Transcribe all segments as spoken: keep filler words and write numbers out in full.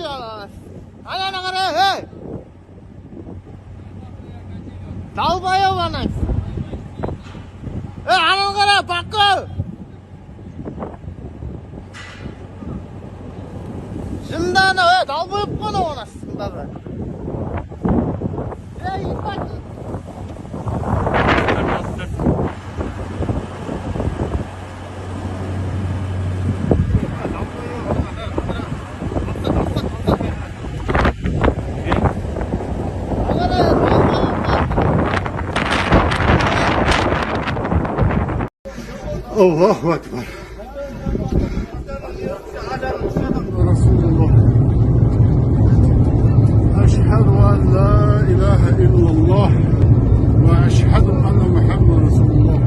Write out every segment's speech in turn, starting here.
Ano nangare, hey! Tau bayo manai. Eh, ano nangare, pakko! Sinda no, eh, tau bayo kono mana sinda ba. Eh, ipak. Allahu Akbar. رسول الله. أشهد أن لا إله إلا الله وأشهد أن محمدا رسول الله.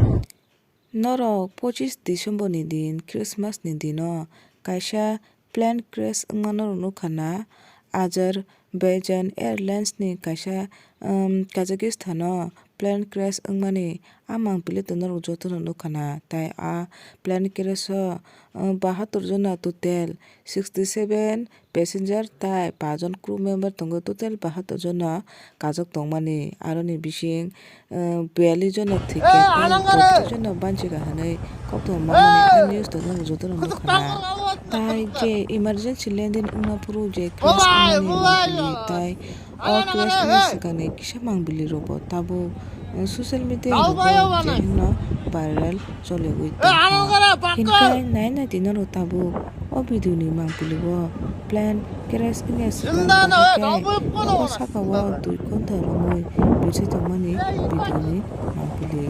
Norok pochis December ni din, Christmas ni dino kaisa plane crash wngma norok nukha na, Azerbaijan Airlines ni kaisa, um, Kazakhstan o plane crash wngmani a mangpili to norok jotono nukha na, tai a plane crash o, um, bahatur jona total sixty seven passenger tai paanch jon crew member tongo, total bahatur jona kajak tongmani, aroni bising, uh, biyallis jona thwikhe, tei bwrwi jona banchika hwnwi koktwma mani a news to norok jotono nukha na. Tai je emergency landing wngma phuru je crash wngmani mangpili tai o crash wngya swkangni kisa mangpili rokbo tabuk, uh, social media rogo je hwnno viral choliwi tongkha. Hinkhe nai nai di norok tabuk o video ni mangpili o plane crash wngya swkang bahai khe nogo saka o dui ghonta romwi buchi tongmani video ni mangpili.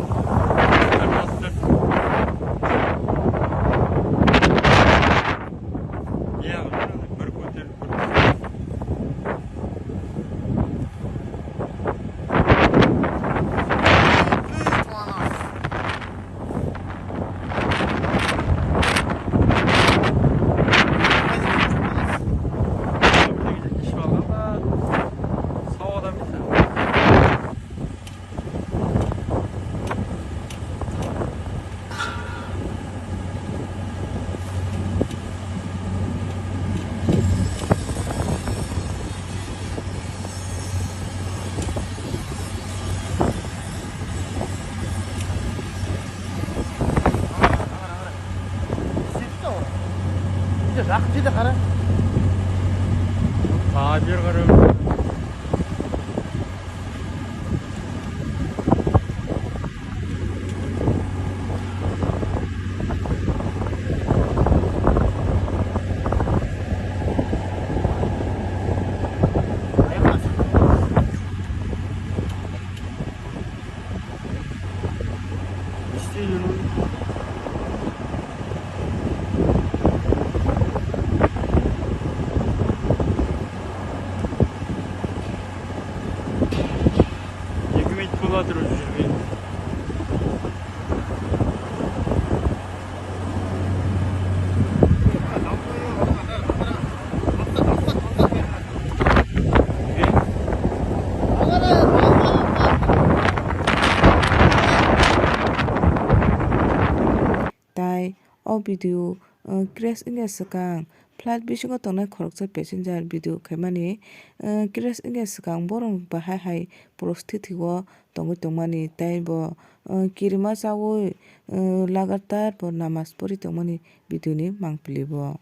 Tai o video, uh, crash wngya swkang flight bisingo tongnai khoroksa passenger video khaimani, uh, crash wngya swkang borok bahai hai porosthiti o tongwi tongmani tei bo, uh, kirima chawi, uh, lagatar bo namas pori tongmani video ni mangpili bo.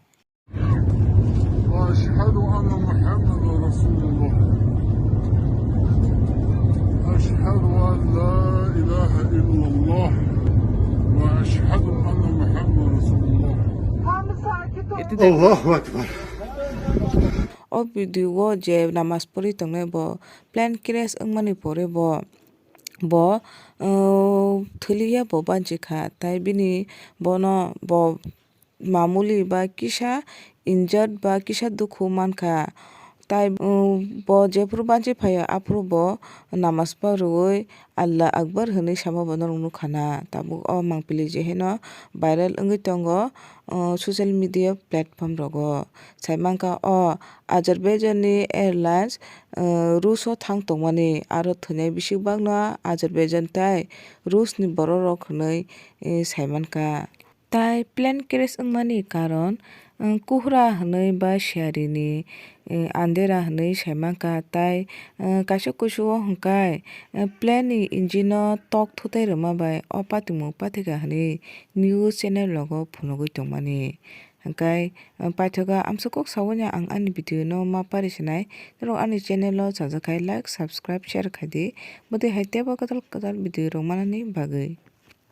أشهد أن محمدا رسول الله. أشهد أن لا إله إلا الله. وأشهد أن محمدا رسول الله. Allahu Akbar. O video o je namas pori tongnai bo plane crash wngmani pore bo, bo, uh, thwliya bo banchi kha, tai bini bono bo mamuli ba kisa injured ba kisa dukhu mankha. Tai, um, bo jephuru banchi phaio, aphuru bo namas pa rwui Allah Akbar hwnwi sama bo norok nukha na. Tabuk o mangpili je heno viral wngwi tongo, uh, social media platform rogo. Sai mankha o Azerbaijan ni airlines, uh, Rus o thang tongmani, aro thwnai bisik bakno Azerbaijan tai Rus ni borok rok hwnwi, eh, sai mankha. Tai plane crash wngmani karon, eh, kuhra hwnwi ba siarini, eh, andera hwnwi saimankha, tai, eh, kaisa kusu o hwnkhe, eh, plane ni engine o tok thutai rwma bai o patimung pathika hwnwi news channel rogo phunugwi tongmani. Hwnkhe, eh, paithago amsukuk saui no ang ani video no ma pari sinai, norok ani channel o chajakkhai like, subscribe, share khaidi, bwtwi hai teibo kwtal kwtal video rok manani bagwi.